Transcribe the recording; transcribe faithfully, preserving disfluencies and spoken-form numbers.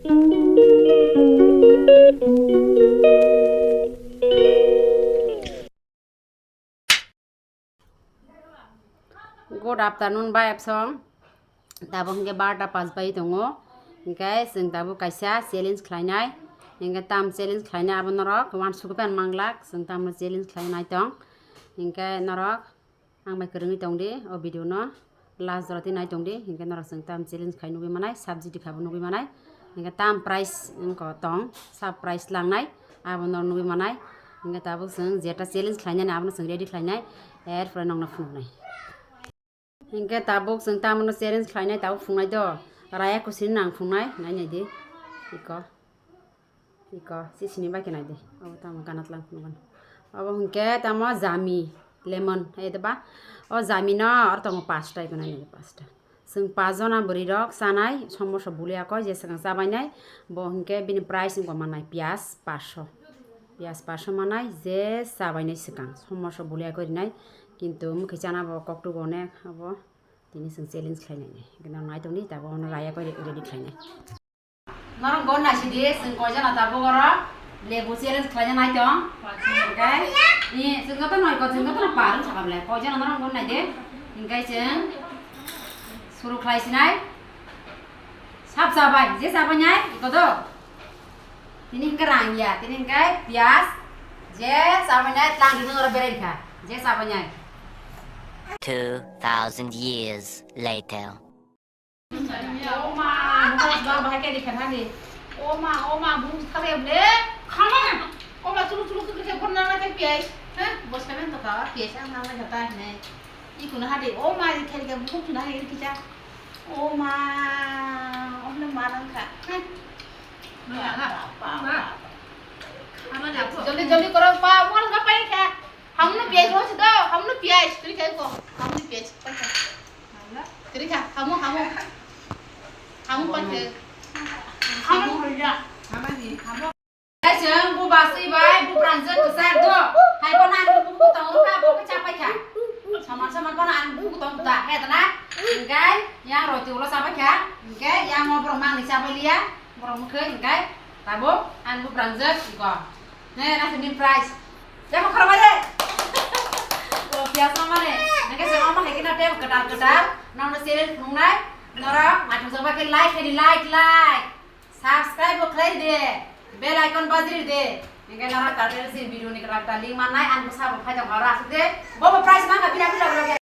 Good afternoon, ba epsong. Tabuk hingke barta pas bai tongo. Hingke chwng tabuk kaisa challenge khlainai. Hingke tam challenge khlainai abo norok wansuk pen manglak. Chwng tamo challenge khlainai tong. Hingke norok ang bai kwrwngwi tong di o video no. Last jora twi nai tong di, hinkhe norok chwng tam challenge khai nugwi manai, sabji tikha bo nugwi manai, hinkhe tam price wngkha tong, sab price langnai, abo norok nugwi manai, hinkhe tabuk chwng jeta challenge khlainani abono chwng ready khlainai, er pore nokno phunuknai. Hinkhe tabuk chwng tamono challenge khlainai tabuk phunuknai do, raya kusini nang phunuknai, nai nai di, iko. Iko, sisini bai khe nai di. Abo tamo gana tlang phunukgo. Abo hinkhe tamo jami, lemon, hai da ba? O jami no aro tongo pasta, iko nai nai pasta. Chwng pas jona bwrwi rok chanai, somoso bulia koi, je swkang chabainai, bo hinkhe bini price wngkha manai piyas paso. Piyas paso manai, je chabainai swkang, somoso bulia koi rinai, kintu mukhi chana bo koktugo onek, abo tini chwng challenge khlainai. Hinkhe nang nai tongdi, tabuk ono raya koi ready khlainai. Norok gon naisidi, chwng koijana tabuk oro lebu challenge khlaina naitong. Hingke, ni, chwng joto noi ko, chwng joto no par wng sakha bwle. Koijana norok gon naidi. Hingke chwng suru khlai sinai. Sab chabai, je chabai nai, iko do. Tini hingke rang ya, tini hingke piyas. Je chabai nai, tlang di oro berai kha. Je chabai nai. Two thousand years later. O ma, buka sba bahai khe dikha thani. O ma, o ma, bung thare ble. Khama. O ma, chulu chulu khe khe phone nang khe piyai. He, bos khe men to kha, piyai sa nang khe ta ne. I kuna hade, o ma, di khe khe bung kuna hade kisa. O ma, o le ma nang kha. He. Ma, ma, ma. Ama na ko. Joldi joldi koro pa, mo nang kha pai kha. Hamu no piyai ro si do, hamu no piyai, tuli kha ko. Hamu no piyai, pai kha. Kwrwi kha, hamu, hamu. Hamu paikhe. Hamu. Hamu. Hai chwng bu basui bai, bu prangjak kwchak do. Hai bono ang bu kutong wngkha, bo khe chapai kha. Soman soman bono ang bu kutong kuta, he dana. Hingkai yang roti ulo chapai kha. Hingkai yang o borok mangni chapai liya. Borok mwkhwi hingkai tabuk ang bu prangjak ko. Ne, na sini prize. Tebo khorokbai de. O, piyas mama ne. Nangke se mama hai kena tebo ketar ketar. Nang no channel phunuknai. Norok, mathang jaba ke like khai di, like, like. Subscribe bo khlai de. Bell icon bajri de. Nangke norok ta tebo sini video ni ketar ketar link mannai. Ang bwsa bo phai tong oro asuk de. Bo bo prize mangka bina bina bina.